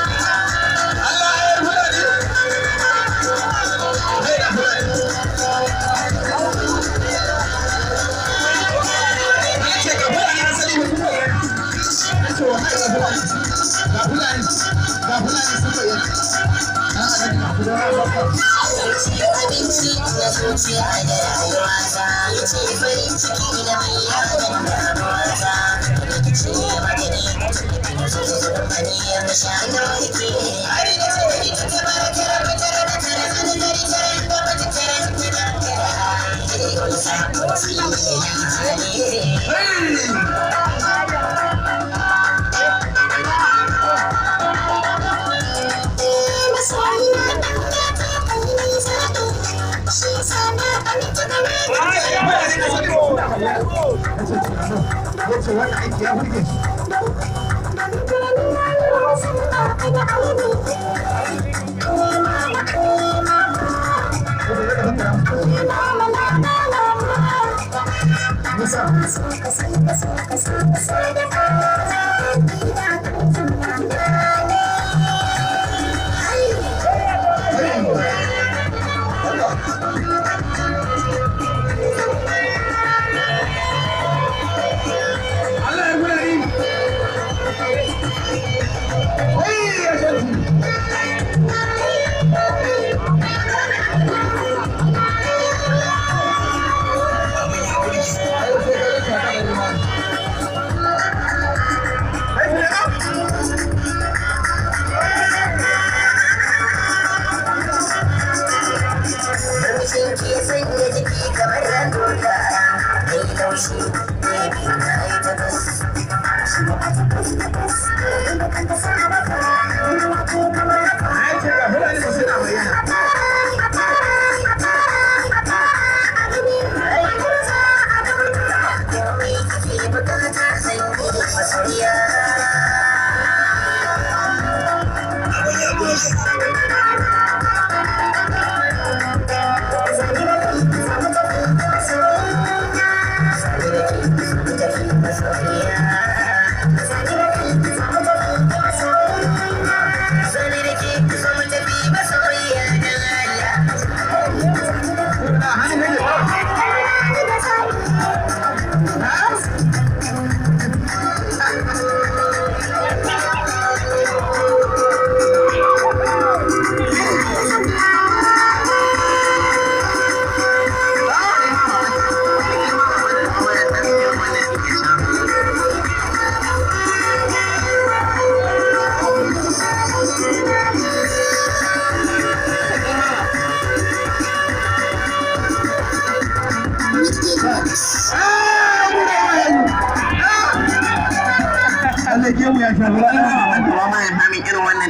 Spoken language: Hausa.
Allah ya Fulani. Kai da Fulani. Na ce ga Fulani asali ba. Na ce wallahi ga Fulani. Ga Fulani. Ga Fulani sun bayyana. A'a, na ku da Abinci na zuciya da rayuwata ya ce farin ciki na mai yaran damuwata rikici magani mani ya sha na warke har da tare ta tabara tara tara tara tara tara tara tara tara tara. Hey! Fulani asali ba. Ya ce wannan aiki ya burge shi. Wato zaka tattara musu. Musa.